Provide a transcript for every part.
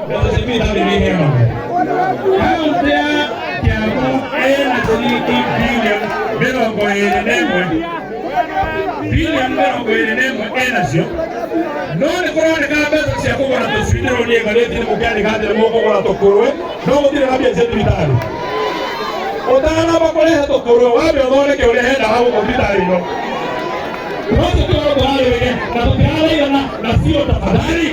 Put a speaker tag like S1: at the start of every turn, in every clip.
S1: Mbeca cia thibitarĩ nĩ iheanagwo. Kaũntĩ ya Kiambu ĩna ciringi bilioni 21, bilioni 21 ĩnacio, no nĩ kũroneka mbeca cia kũgũra tũcui. Ndĩronire ngathĩti-inĩ mũkĩandĩka atĩ nĩ mũkũgũra tũkũrwe, no gũtirĩ na mbia cia thibitarĩ. Ũtanamba kũrehe tũkũrwe, wambe ũthondeke ũrĩa he ndawa gũkũ thibitarĩ ĩno. No tũtikorwo tũrarĩrĩria na tũtiraraigana na sio, tafadhali,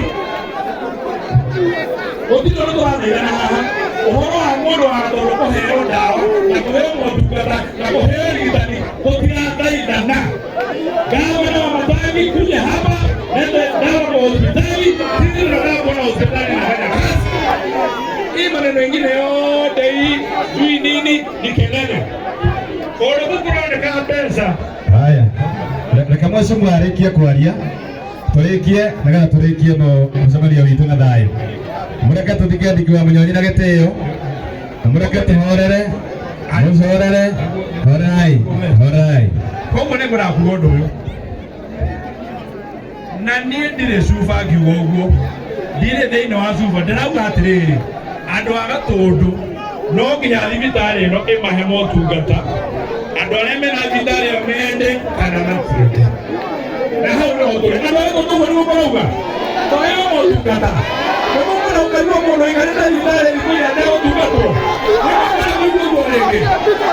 S1: gũtirĩ ũndũ tũrathaithana haha. Ũhoro wa mũndũ wa Gatũndũ kũheo ndawa na kũheo motungata na kũheo ũrigitani tũtirathaithana. Gavana wa Matangi, kuja hapa, lete dawa kwa hospitali. Sisi tunataka kuona hospitali inafanya kazi. Hii maneno ingine yote hii sijui nini ni kelele. Kũndũ kũu kũroneka mbeca.
S2: Haya, reke mheshimiwa arĩkie kwaria, tũrĩkie nĩgetha tũrĩkie mũcemanio witũ na thayũ. Mũreke tũthike Ndiki wa Mũnyonyi na gĩtĩo, na mũreke tũhorere, mũcorere, horerai, horerai.
S1: Koguo nĩ ngwendaga kuga ũndũ ũyũ, na niĩ ndirĩ cuba ngiuga ũguo, ndirĩ thĩinĩ wa cuba. Ndĩrauga atĩrĩrĩ, andũ a Gatũndũ no nginya thibitarĩ ĩno ĩmahe motungata, andũ arĩa mena thibitarĩ ĩyo mende kana matiende. Na hau nĩho tũrĩ. Andũ a Gatũndũ, ũguo nĩguo mũrauga tũheo motungata? Nĩmũkwenda gũkaigua mũndũ aikarĩte thibitarĩ thikũ igana ndegũtungatwo? Nĩmũkwenda kũigua ũguo rĩngĩ?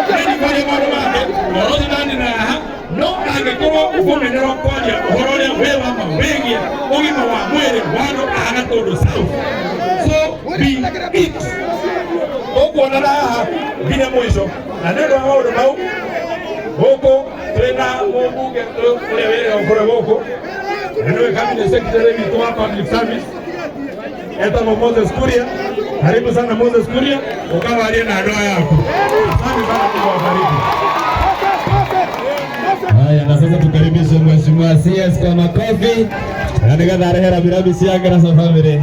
S1: Nĩ ndikwaria maũndũ mangĩ, ũhoro ũcio ndandina haha. No angĩkorwo ũkũmenerwo kwaria ũhoro ũrĩa wĩ wa ma wĩgiĩ ũgima wa mwĩrĩ wa andũ a Gatũndũ South, so be it. Ũkuonana haha nginya mũico. Na nĩ ũndũ wa maũndũ mau, gũkũ twĩna mũmbunge ũrĩa wĩrĩga kũrĩa gũkũ, na nĩwe cabinet secretary witũ wa public service, etagwo Moses Kuria. Karibu sana Moses Kuria, ukawarie na ndoa yako. Asante sana, Mungu awabariki.
S2: Haya, na sasa tukaribishe Mheshimiwa CS kwa makofi na nĩgetha arehe rambirambi cia Ngereza family.